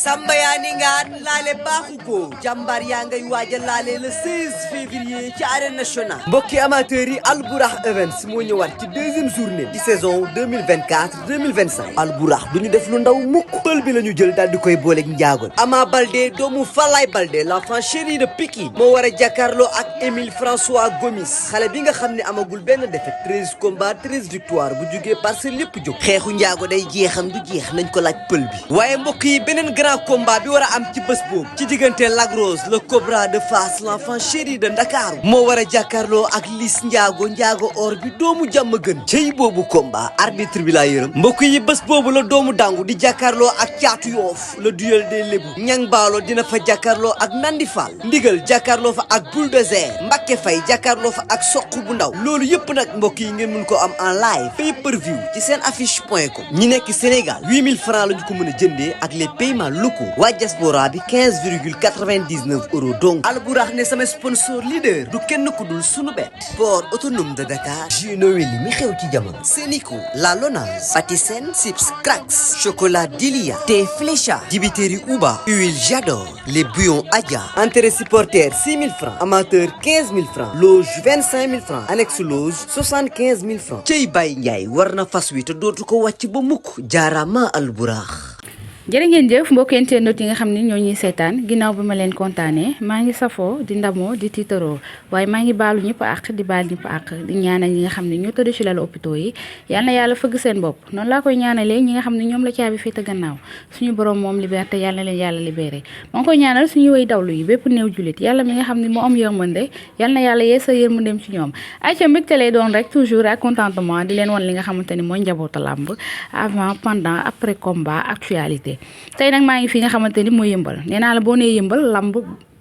Samba yaa ni ngaan laale baaxu ko jàmbaar yaa ngay waaja laale le 16 février ci arène nationale mbokki amateurs yi Albourakh Events moo ñëwaat ci deuxième journée di saison 2024-2025 Albourakh du ñu def lu ndaw mukk pël bi la ñu jël daal di koy booleeg njaagoon Ama Baldé doomu Falaye Baldé l'enfant chéri de Pikine moo war a jàkkaarloo ak Émile François Gomis xale bi nga xam ne amagul benn défaite 13 combats 13 victoires bu jugee Parcelles lépp jóg xeexu njaago day jeexam du jeex nañ ko laaj pël bi waaye mbokk yi beneen grand combat bi war a am ci bés boobu ci diggante Lac Rose le Cobra de Fass l'enfant chéri de Ndakaaru moo war a jàkkaarloo ak Liss Ndiago or bi doomu jàmm gën cey boobu combat arbitre bi laa yërëm mbokk yi bés boobu la doomu dangu di jàkkaarloo ak caatu yoof le duel des lébu ñang baalo dina fa jàkkaarloo ak Nandi Fall ndigal jàkkaarloo fa ak bulldozer Mbacké Faye jàkkaarloo fa ak soq bu ndaw loolu yëpp nag mbokk yi ngeen mun ko am en live pay per view ci seen affiche.com ñi nekk Sénégal 8000 francs lañu ko mën a jëndee ak les paiements locaux waa diaspora bi 15,99 euros donc Albourakh ne sama sponsor leader du kenn ku dul sunu bet port autonome de Dakar jus Noël mi xew ci jamono Sénico La Lonase Patisen Sips Cracks chocolat Dilia thé Flécha dibiteri Uba huile J'adore les bouillons Adja entrée supporter 6 000 francs amateur 15 000 francs loge 25 000 francs annexe loge 75 000 francs cey Baye Ndiaye war na fas wi te dootu ko wàcc ba mukk jaarama Albourakh jërë ngeen jëf mbokk internet yi nga xam ne ñoo ñuy seetaan ginnaaw bi ma leen kontaanee maa ngi safoo di ndamoo di tiitaroo waaye maa ngi baalu ñëpp àq di baal ñëpp àq di ñaanal ñi nga xam ne ñoo tëdd ci lalu hôpitaux yi yal na yàlla fëgg seen bopp noonu laa koy ñaanalee ñi nga xam ne ñoom la caabi féete gannaaw suñu borom moom liberté yal na leen yàlla libéré maa ngi koy ñaanal suñu way dawlu yi bépp néew jullit yàlla mi nga xam ne moo am yërmande yal na yàlla yee sa yërmandeem ci ñoom ayca mbégte lay doon rek toujours ak contentement di leen wan li nga xamante ni mooy njabootu làmb avant pendant après combat actualité tey nag maa ngi fi nga xamante ni mooy yëmbal nee naa la boo nee yëmbal lamb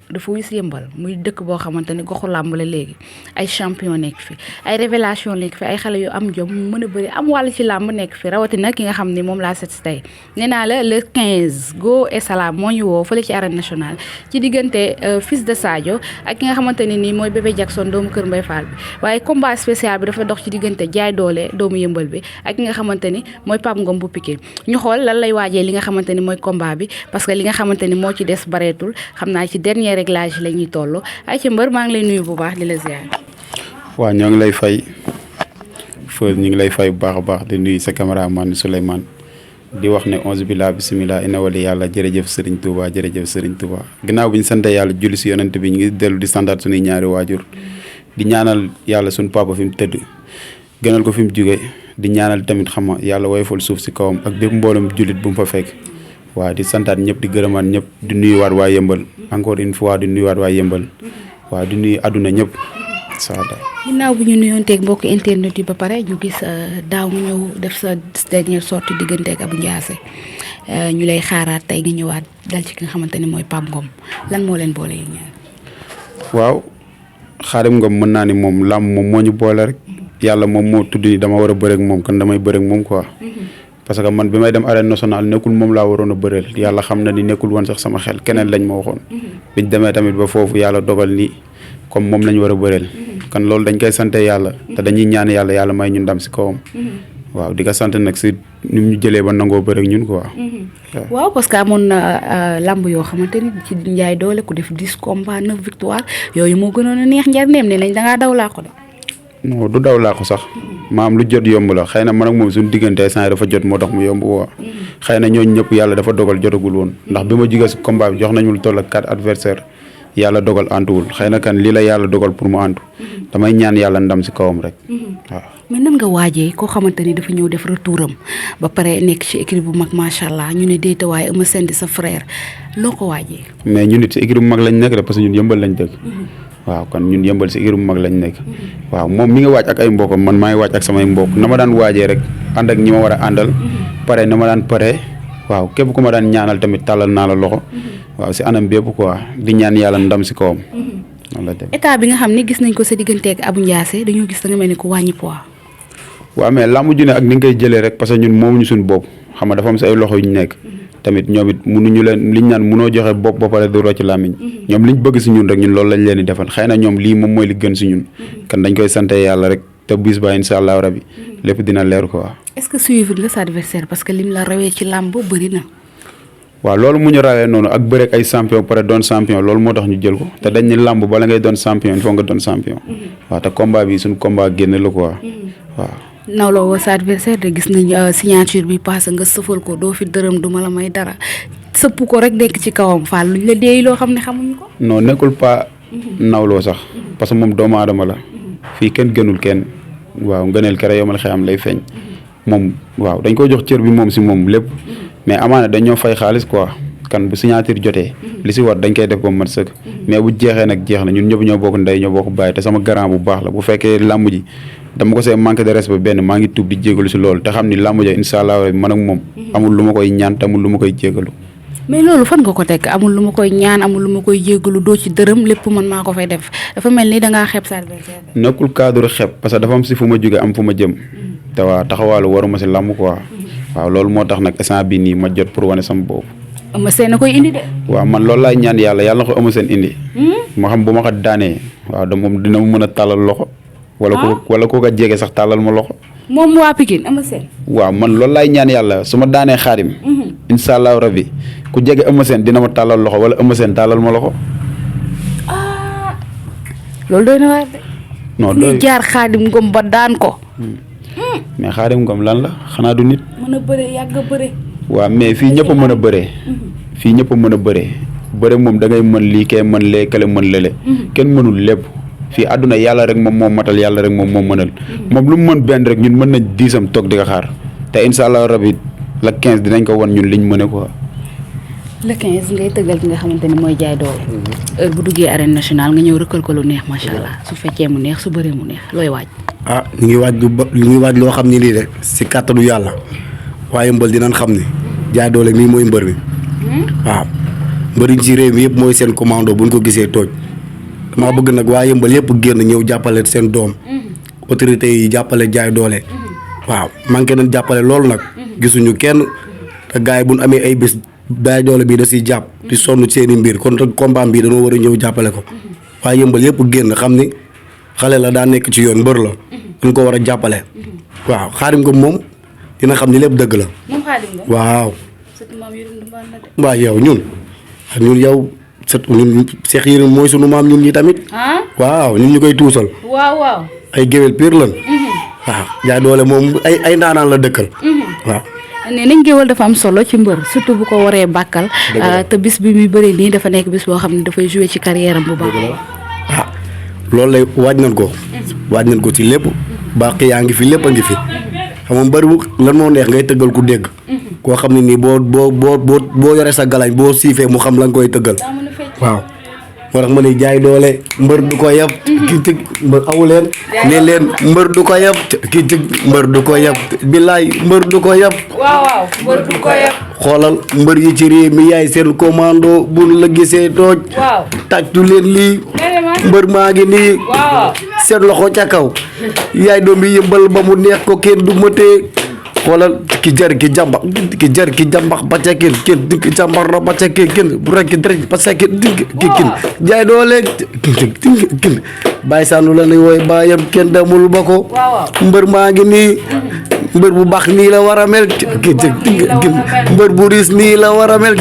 dafa wis yëmbal muy dëkk boo xamante ni goxu làmb la léegi ay champion nekk fi ay révélation nekk fi ay xale yu am jom mën a bëri am wàll ci làmb nekk fi rawatina ki nga xam ni moom laa set si tey nee naa la le 15 go et salam moo ñu woo fële ci arène nationale ci diggante fils de Sadio ak ki nga xamante ne nii mooy bébé Jackson doomu Kër Mbay Fall bi waaye combat spécial bi dafa dox ci diggante jaay doole doomu yëmbal bi ak ki nga xamante ni mooy Pape Ngom bu Pikine ñu xool lan lay waajee li nga xamante ni mooy combat bi parce que li nga xamante ni moo ci des bareetul xam naa ci dernier réglage la ñuy toll ay ci mbër maa ngi lay nuyu bu baax di la ziar. waaw ñoo ngi lay fay Feuz ñu ngi lay fay bu baax a baax di nuyu sa caméraman Souleymane di wax ne onze billah bisimilah ina wali yàlla jërëjëf Serigne Touba jërëjëf Serigne Touba ginnaaw bi ñu sante yàlla julli si yonent bi ñu ngi dellu di santaat suñuy ñaari waajur di ñaanal yàlla suñu papa fi mu tëdd gënal ko fi mu jóge di ñaanal tamit xam nga yàlla woyofal suuf si kawam ak bépp mboolem jullit bu mu fa fekk waaw di santaat ñëpp di gërëmaat ñëpp di nuyuwaat waa yëmbal encore une fois di nuyuwaat waa yëmbal waaw di nuyu àdduna ñëpp saada ginnaaw bu ñu nuyoonteeg mbokk internet yi ba pare ñu gis daaw nga ñëw def sa dernière sortie digganteeg Abou Ndiassé ñu lay xaaraat tey nga ñëwaat dal ci ki nga xamante ni mooy Pape Ngom lan moo leen boole yi ñaar waaw Xaadim Ngom mën naa ni moom làmb moom moo ñu boole rek yàlla moom moo tudd ni dama war a bëreeg moom kon damay bëreeg moom quoi parce que man bi may dem arène nationale nekkul moom laa waroon a bëreel yàlla xam na ni nekkul woon sax sama xel keneen lañ ma waxoon biñ demee tamit ba foofu yàlla dogal ni comme moom lañ war a bëreel kon loolu dañ koy sante yàlla te dañuy ñaan yàlla may ñu ndam si kawam waaw di ko sant nag si ni ñu jëlee ba nangoo bëreeg ñun quoi waaw parce que amoon na lamb yoo xamante ni ci njaay doole ku def 10 combats 9 victoire yooyu moo gënoon a neex njarneem ne nañ dangaa daw laa ko de non du daw laa ko sax maam lu jot yomb la xëy na man ak moom suñu diggante sant dafa jot moo tax mu yomb woo xëy na ñooñu ñëpp yàlla dafa dogal jotagul woon ndax bi ma jugee si combat bi jox nañu lu toll ak 4 adversaire yàlla dogal antuwul xëy na kan lii la yàlla dogal pour mu antu damay ñaan yàlla ndam si kawam rek waaw. mais nan nga waajee koo xamante ni dafa ñëw def retouram ba pare nekk ci équipe bu mag macha allah ñu ne déeta waaye Eumeu Sène sa frère loo ko waajee. mais ñun it si équipe bu mag lañ nekk de parce que ñun yëmbal lañ dëkk. waaw kon ñun yëmbal si équipe bu mag lañ nekk waaw moom mi nga waaj ak ay mbokkam man maa ngi waaj ak samay mbokk na ma daan waajee rek ànd ak ñi ma war a àndal pare na ma daan pare waaw képp ku ma daan ñaanal tamit tàllal naa la loxo waaw si anam bépp quoi di ñaan yàlla ndam si kawam. noonu la dem état bi nga xam ne gis nañ ko sa digganteeg Abou Ndiassé dañoo gis da nga mel ni ku wàññi poids. waaw mais làmb ju ne ak ni nga koy jëlee rek parce que ñun moomuñu suñu bopp xam nga dafa am si ay loxo yu ñu nekk tamit ñoom it mënuñu leen liñ naan mënoo joxe bopp ba pare du rocc làmmiñ ñoom liñ bëgg si ñun rek ñun loolu lañ leen di defal xëy na ñoom lii moom mooy li gën si ñun kan dañ koy sante yàlla rek te bis ba incha allah rabi lépp dina leer quoi. est-ce que suivre nga sa adversaire parce que lim la rawee ci làmb bëri na. waaw loolu mu ñu rawee noonu ak bëreeg ay champion pare doon champion loolu moo tax ñu jël ko te dañ ni làmb bala ngay doon champion il faut nga doon champion. waaw te combat bi suñu combat génn la quoi. waaw. nawloo woo sa adversaire de gis nañ signature bi passé nga sëfal ko doo fi dërëm duma la may dara sëpp ko rek nekk ci kawam Fall luñ la deey loo xam ne xamuñu ko. non nekkul pas nawloo sax parce que moom doomu aadama la fii kenn gënul kenn waaw ngëneel kere yomal xëy am lay feeñ moom waaw dañ ko jox cër bi moom si moom lépp mais amaana dañoo fay xaalis quoi kan bu signature jotee li si war dañ koy def ba mat sëkk mais bu jeexee nag jeex na ñun ñëpp ñoo bokk ndey ñoo bokk bàyyi te sama grand bu baax la bu fekkee làmb ji dama ko see manque de respect benn maa ngi tuub di jégalu si loolu te xam ni làmb ja incha allah rabi man ak moom amul lu ma koy ñaan te amul lu ma koy jégalu. mais loolu fan nga ko teg amul lu ma koy ñaan amul lu ma koy jégalu doo ci dërëm lépp man maa ko fay def dafa mel ni da ngaa xeeb sa adversaire. nekkul cadre xeeb parce que dafa am si fu ma jóge am fu ma jëm te waa taxawaalu waruma si làmb quoi waaw loolu moo tax nag instant bii nii ma jot pour wane sama bopp. Eumeu Sène a koy indi de. waaw man loolu laay ñaan yàlla yàlla na ko Eumeu Sène indi. ma xam bu ma ko daanee waaw da moom dina ma mën a tàllal loxo. wala ko jege sax tàllal ma loxo. moom waa Pikine Eumeu Sène. waaw man loolu laay ñaan yàlla su ma daanee Xaadim. incha allahu rabbi ku jege Eumeu Sène dina ma tàllal loxo wala Eumeu Sène tàllal ma loxo. loolu doy na waar de. non doy jaar Xaadim Ngom ba daan ko. mais Xaadim Ngom lan la xanaa du nit. mën a bëre yàgg a bëre. waaw mais fii ñëpp a mën a bëree. fii ñëpp a mën a bëree. bëre moom da ngay mën lii kee mën lee kale mën lële. kenn mënul lépp. fii àdduna yàlla rek moom moo matal yàlla rek moom moo mënal. moom lu mu mën benn rek ñun mën nañ diisam toog di ko xaar te incha allah rabi la 15 dinañ ko wan ñun liñ mëne quoi. le 15 ngay tëggal ki nga xamante ni mooy jaay doole. heure bu duggee arène nationale nga ñëw rëkkal ko lu neex macha allah su fekkee mu neex su bëree mu neex looy waaj. ñu ngi waaj loo xam ne lii de si kàttanu yàlla waaye mbër dinañ xam ne jaay doole mii mooy mbër mi waaw mbëriñ ci réew mi yëpp mooy seen commando buñ ko gisee tooj damaa bëgg nag waa yëmbal yëpp génn ñëw jàppale seen doom autorités yi jàppale jaay doole waaw manqué nañ jàppale loolu nag gisuñu kenn te gars yi buñ amee ay bés jaay doole bii da siy jàpp di sonn seen i mbir kon combat bii dañoo war a ñëw jàppale ko waa yëmbal yëpp génn xam ni xale la daa nekk ci yoon mbër la dañ ko war a jàppale waaw Xaadim Ngom moom dina xam ni lépp dëgg la waaw waaw yow ñun yow ñun Cheikh Yérim mooy sunu maam ñun ñi tamit waaw ñun ñu koy tuusal waaw ay géwél pire lan waaw jaay doole moom ay ndaanaan la dëkkal waaw nee nañ géwél dafa am solo ci mbër surtout bu ko waree bàkkal te bis bi muy bëri nii dafa nekk bis boo xam ne dafay jouer ci carrière am bu baax loolu lay waaj nañ ko ci lépp baax yaa ngi fi lépp a ngi fi xam nga mbër bu lan moo neex ngay tëggal ku dégg koo xam ne nii boo yore sa galañ boo siifee mu xam la nga koy tëggal waaw moo tax ma ne jaay doole mbër du ko yab ki tëg mbër awu leen ne leen mbër du ko yab ki tëg mbër du ko yab billaay mbër du ko yab waaw mbër du ko yab xoolal mbër yi ci réew mi yaay seen commando buñ la gisee tooj tàccu leen lii mbër maa ngi nii seen loxo ca kaw yaay doom bi yëmbal ba mu neex ko kenn du mëtee xoolal ki jar ki jambax ba ca kenn ki jambax ra ba ca kenn bu rek dërëj parce que kin jaay doole kin bàyyi sànnu la ne wooy bàyyam kenn demul ba ko mbër maa ngi nii mbër bu baax nii la war a mel mbër bu riis nii la war a mel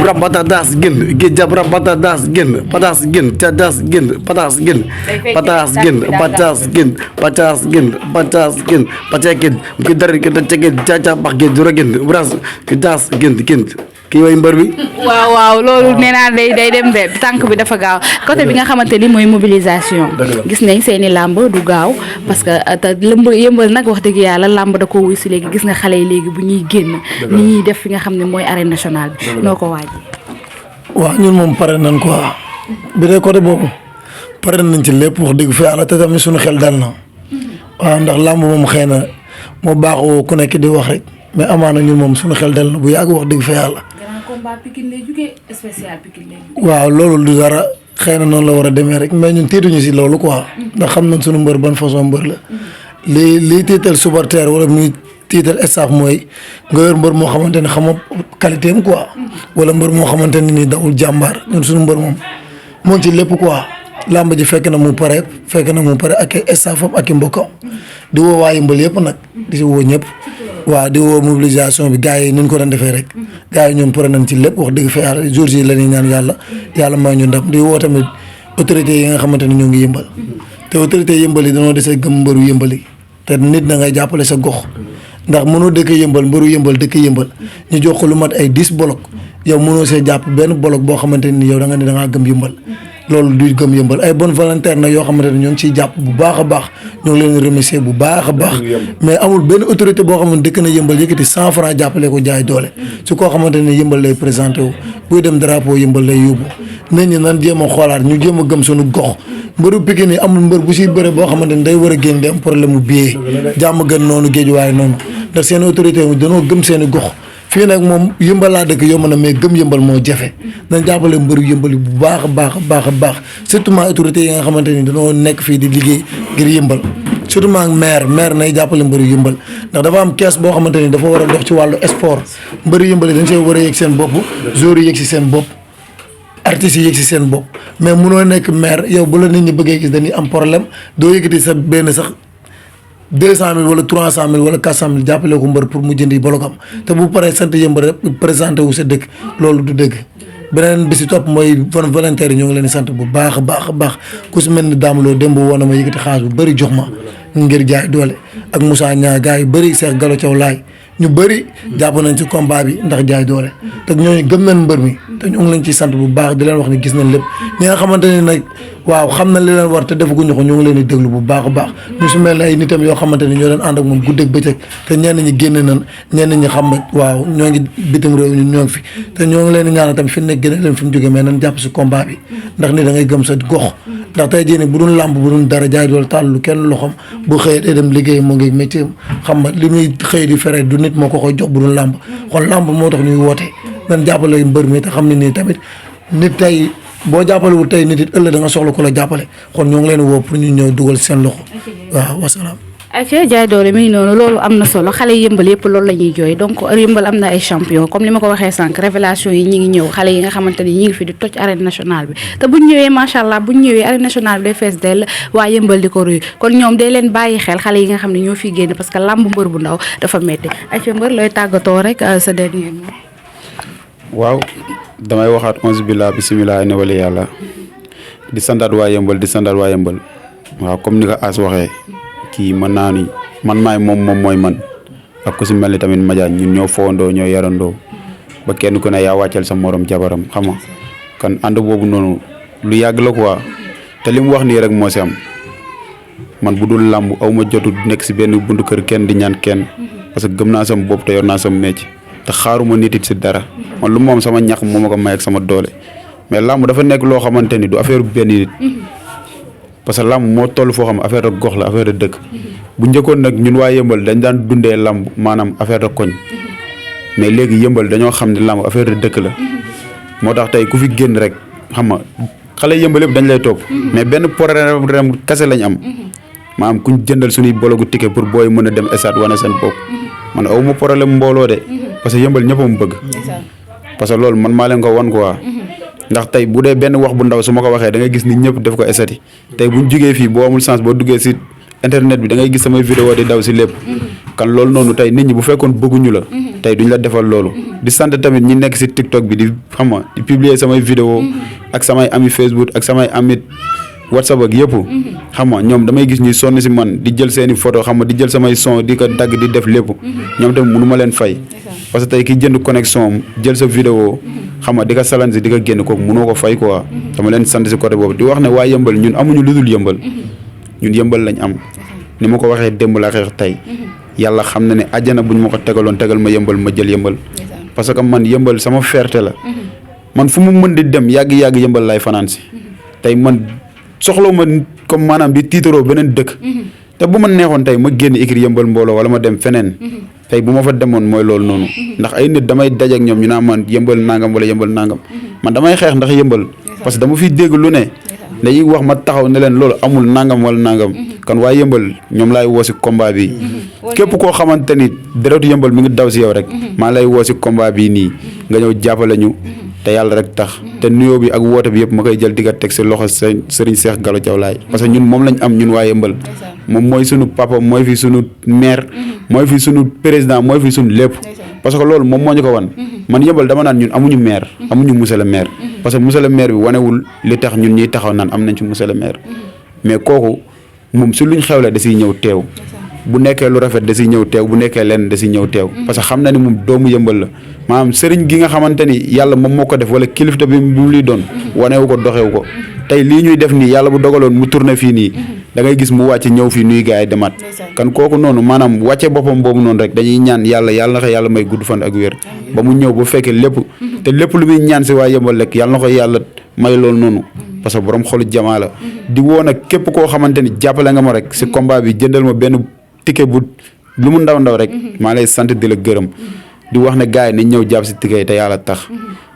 rabata daas gën gi jab rabata daas gën pataas gën ca daas gën pataas gën pataas gën pataas gën pataas gën pataas gën pataas gën ki dara ki da cege caca bax gën dura gën bras ki daas gën kii way mbër bi waaw loolu nee naa day dem de tànk bi dafa gaaw côté bi nga xamante ni mooy mobilisation gis nañ seeni làmb du gaaw parce que te yëmbal nag wax dëgg yàlla làmb da ko wuy si léegi gis nga xale yi léegi bu ñuy génn ni ñuy def fi nga xam ne mooy arène nationale bi noo ko waaj waaw ñun moom pare nañ quoi bi dee côté boobu pare nañ ci lépp wax dëgg fa yàlla te tamit suñu xel dal na waaw ndax làmb moom xëy na moo baaxoo ku nekk di wax rek mais amaana ñun moom suñu xel dal na bu yàgg wax dëgg fa yàlla waaw loolu du dara xëy na noonu la war a demee rek mais ñun tiituñu si loolu quoi ndax xam nañ suñu mbër ban façon mbër la lii tiital supporter wala muy tiital staff mooy nga yor mbër moo xamante ne xamoo qualité am quoi wala mbër moo xamante ne nii dawul jàmbaar ñun suñu mbër moom ci lépp quoi làmb ji fekk na mu pare ak ay staffam ak i mbokkam di woo waa Yëmbal yëpp nag di si woo ñëpp waaw di woo mobilisation bi gars yi ni ñu ko doon defee rek. gars yi ñoom pare nañ ci lépp wax dëgg fa yàlla jours yi la ñuy ñaan yàlla may ñu ndam di woo tamit autorités yi nga xamante ne ñoo ngi yëmbal. te autorités yëmbal yi dañoo desee gëm mbëru yëmbal yi te nit da ngay jàppale sa gox ndax mënoo dëkk yëmbal mbëru yëmbal dëkk yëmbal ñu jox ko lu mat ay 10 bolok yow mënoo see jàpp benn bolok boo xamante ni yow da nga ne da ngaa gëm yëmbal loolu du gëm yëmbal ay bonne volontaire nag yoo xamante ne ñoo ngi ciy jàpp bu baax a baax ñoo ngi leen remercier bu baax a baax mais amul benn autorité boo xamante ne dëkk na yëmbal yëkkati 100 francs jàppale ko jaay doole su koo xamante ne yëmbal lay présenté wu buy dem drapeau yëmbal lay yóbbu nit ñi nan jéem a xoolaat ñu jéem a gëm suñu gox mbëru Pikine yi amul mbër bu siy bëre boo xamante ne day war a génn di am problème mu billet jàmm gën noonu géej waaye noonu ndax seen autorité yi dañoo gëm seen i gox fii nag moom yëmbal laa dëkk yomb na mais gëm yëmbal moo jafe nañ jàppale mbëru yëmbal yi bu baax a baax a baax a baax surtout maa autorité yi nga xamante ni dañoo nekk fii di liggéey ngir yëmbal surtout maa maire nay jàppale mbëru yëmbal ndax dafa am kees boo xamante ni dafa war a dox ci wàllu sport mbëru yëmbal yi dañ see war a yëg seen bopp joueurs yi yëg si seen bopp artistes yi yëg si seen bopp mais munoo nekk maire yow bu la nit ñi bëggee gis dañuy am problème doo yëkkati sa benn sax 200 000 wala 300 000 wala 400 000 jàppale ko mbër pour mu jëndi bolokam te bu paree sant yëmbal rek présenté wu sa dëkk loolu du dëgg beneen bi si topp mooy volontaire yi ñoo ngi leen di sant bu baax a baax a baax ku si mel ni Daamloo démb woon na ma yëkkati xaalis bu bëri jox ma ngir jaay doole ak Moussa Niang gars yu bëri Cheikh Gallo Thiaw laay ñu bëri jàpp nañ ci combat bi ndax jaay doole te ñooñu gëm nañ mbër mi te ñu ngi leen ci sant bu baax di leen wax ne gis nañ lépp ñi nga xamante ne nag waaw xam na li leen war te defaguñu ko ñu ngi leen di déglu bu baax a baax ñu su mel ne ay nitam yoo xamante ne ñoo leen ànd ak moom guddeeg bëccëg te ñenn ñi génn nañ ñenn ñi xam nga waaw ñoo ngi bitim réew ñun ñoo ngi fi te ñoo ngi leen di ñaanal tamit fi mu nekk gën a leen fi mu jógee mais nañ jàpp si combat bi ndax ni da ngay gëm sa gox ndax tey jii nii bu dul làmb bu dul dara jaay doole tàllu kenn loxom bu xëyee day dem liggéey moo ngi métier xam nga li muy xëy di fere du nit moo ko koy jox bu dul làmb kon làmb moo tax ñuy woote nañ jàppale mbër mi te xam ne nii tamit nit tey boo jàppalewul tey nit it ëllëg da nga soxla ko la jàppale kon ñoo ngi leen woo pour ñu ñëw dugal seen loxo waaw wasalaam. ayca jaay doole mi ngi noonu loolu am na solo xale yëmbal yëpp loolu la ñuy jooy donc yëmbal am na ay champion comme li ma ko waxee sànq révélation yi ñi ngi ñëw xale yi nga xamante ni ñi ngi fi di toj arène nationale bi te buñ ñëwee macha allah buñ ñëwee arène nationale bi day fees dell waa yëmbal di ko ruy kon ñoom day leen bàyyi xel xale yi nga xam ne ñoo fiy génn parce que làmb mbër bu ndaw dafa metti ayca mbër looy tàggatoo rek sa dernier mot. waaw damay waxaat onze billah bisimilah ina wali yàlla di sandaat waa yëmbal di sandaat waa yëmbal waaw comme ni ko As waxee kii mën naa ni man maay moom mooy man ak ku si mel ni tamit Madiagne ñun ñoo fowandoo ñoo yarandoo ba kenn ku ne yaa wàccal sa morom jabaram xam nga kan ànd boobu noonu lu yàgg la quoi te li mu wax nii rek moo si am man bu dul làmb aw ma jotu nekk si benn buntu kër kenn di ñaan kenn parce que gëm naa sama bopp te yor naa sama métier te xaaruma nit it si dara man lu moom sama ñax moo ma ko may ak sama doole mais làmb dafa nekk loo xamante ni du affaire benn nit parce que làmb moo toll foo xam affaire de gox la affaire de dëkk bu njëkkoon nag ñun waa yëmbal dañ daan dundee làmb maanaam affaire de koñ mais léegi yëmbal dañoo xam ne làmb affaire de dëkk la moo tax tey ku fi génn rek xam nga xale yëmbal yëpp dañ lay topp mais benn problème kese lañ am maanaam kuñ jëndal suñuy bologu ticket pour booy mën a dem stade wane seen bopp man aw ma problème mbooloo de parce que yëmbal ñëpp a mu bëgg parce que loolu man maa leen ko wan quoi ndax tey bu dee benn wax bu ndaw su ma ko waxee da ngay gis ni ñëpp def ko estati tey buñ jugee fii boo amul chance boo duggee si internet bi da ngay gis samay vidéo di daw si lépp kan loolu noonu tey nit ñi bu fekkoon bëgguñu la tey duñ la defal loolu di sant tamit ñi nekk si TikTok bi di xam nga di publier samay vidéo ak samay ami Facebook ak samay amit WhatsApp ak yëpp xam nga ñoom damay gis ñuy sonn si man di jël seeni photo xam nga di jël samay son di ko dagg di def lépp ñoom tamit mënu ma leen fay parce que tey ki jënd connexion jël sa vidéo xam nga di ko salansi di ko génn kooku mënoo ko fay quoi dama leen sant si côté boobu di wax ne waa yëmbal ñun amuñu lu dul yëmbal ñun yëmbal lañ am ni ma ko waxee démb la xeex tey yàlla xam na ne àjjana buñ ma ko tegaloon tegal ma yëmbal ma jël yëmbal parce que man yëmbal sama fierté la man fu mu mën di dem yàgg-yàgg yëmbal lay fanaan si tey man soxlaw ma comme maanaam di tiitaroo beneen dëkk te bu ma neexoon tey ma génn écrit yëmbal mbooloo wala ma dem feneen tey bu ma fa demoon mooy loolu noonu ndax ay nit damay daje ak ñoom ñu naa man yëmbal nangam wala yëmbal nangam man damay xeex ndax yëmbal parce que dama fiy dégg lu ne dañuy wax ma taxaw ne leen loolu amul nangam wala nangam kon waa yëmbal ñoom laay woo si combat bi képp koo xamante ni deretu yëmbal mi ngi daw si yow rek maa lay woo si combat bii nii nga ñëw jàppale ñu te yàlla rek tax te nuyoo bi ak woote bi yëpp ma koy jël di ko teg si loxo Serigne Cheikh Gallo Thiaw Laye parce que ñun moom lañ am ñun waa Yeumbeul moom mooy sunu papa mooy fi sunu maire mooy fi sunu président mooy fi sunu lépp parce que loolu moom moo ñu ko wan man Yeumbeul dama naan ñun amuñu maire amuñu monsieur le maire parce que monsieur le maire bi wanewul li tax ñun ñuy taxaw naan am nañ ci monsieur le maire mais kooku moom si luñ xewle da siy ñëw teew bu nekkee lu rafet da siy ñëw teew bu nekkee lenn da siy ñëw teew parce que xam na ni moom doomu Yeumbeul la maanaam sëriñ gi nga xamante ni yàlla moom moo ko def wala kilifte bi mu luy doon wanewu ko doxewu ko tey lii ñuy def nii yàlla bu dogaloon mu tourné fii nii da ngay gis mu wàcce ñëw fii nuy gars yi demaat kan kooku noonu maanaam wàcce boppam boobu noonu rek dañuy ñaan yàlla na ko yàlla may gudd fan ak wér ba mu ñëw ba fekkee lépp te lépp lu muy ñaan si waa Yeumbeul rek yàlla na ko yàlla may loolu noonu parce que borom xolu jamaa la di woo nag képp koo xamante ni jàppale nga ma rek si combat bi jëndal ma benn ticket bu lu mu ndaw rek maa lay sant di la gërëm di wax ne gars yi nañ ñëw jàpp si ticket yi te yàlla tax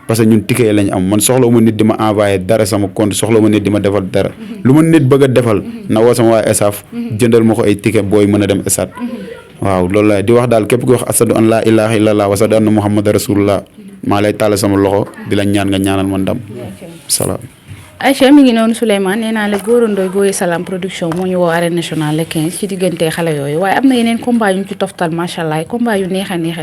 parce que ñun ticket yi lañ am man soxla ma nit di ma envoyé dara sama compte soxla ma nit di ma defal dara lu ma nit bëgg a defal na woo sama waa ESAF jëndal ma ko ay ticket booy mën a dem ESAT waaw loolu la di wax daal képp ku wax asadu an laa ilaaha illallah wa asadu anna muhammad rasulullah maa lay tàll sama loxo di la ñaan nga ñaanal ma ndam salaam. Aïcha mi ngi noonu Souleymane nee naa la Gora Ndoye Boye Salam production moo ñu woo arène nationale le 15 ci diggante xale yooyu waaye am na yeneen combat yu ñu ci toftal macha allah combat yu neex a neex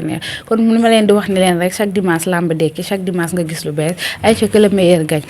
kon ni ma leen di wax ne leen rek chaque dimanche lamb dekki chaque dimanche nga gis lu bees Aïcha que le meilleur gagne.